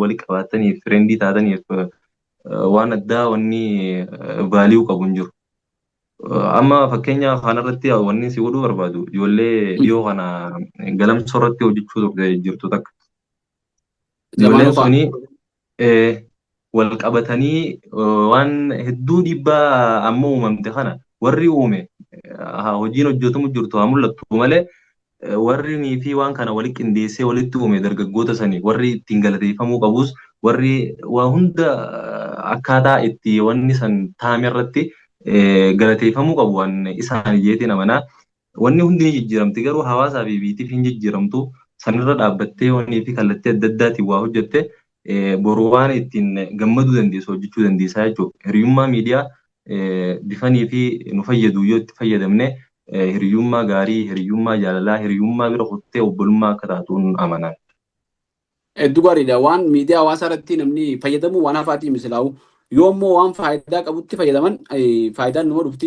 wali qabaataniif, friendii taataniif waan addaa wanni value qabu hin jiru. Amma fakkeenya kanarratti wanni si godhuu barbaadu, ijoollee dhiyoo kana Galamsoo irratti hojjechuu turte jirtu takka. Ijoolleen suni wal qabatanii waan hedduu dhiibbaa amma uumamte kana warri uume, hojiin hojjetamu jirtu haa mul'attu malee, warri nii fi waan kana walitti qindeessee walitti uume dargaggoota sanii warri ittiin galateeffamuu qabus, warri waa hunda akkaataa itti wanni san taa'ame irratti galateeffamuu qabu waan isaan jeetiin amanaa. Wanni hundi ni jijjiiramti, garuu hawaasaa fi biitiif hin jijjiiramtu. Sanirra dhaabbattee wannii fi kallattii adda addaatiin waa hojjette, boru waan ittiin gammaduu dandeessu hojjechuu dandeessaa jechuudha. Hiriyummaa miidiyaa bifanii fi nu fayyadu yoo itti fayyadamne, hiriyummaa gaarii, hiriyummaa jaalalaa, hiriyummaa bira kuttee obbolummaa akka taatuun amanan. Hedduu gaariidha. Waan miidiyaa hawaasaa irratti namni fayyadamuu waan hafaatii misilaawu. Yoo immoo waan faayidaa qabutti fayyadaman, faayidaan nama dhufti.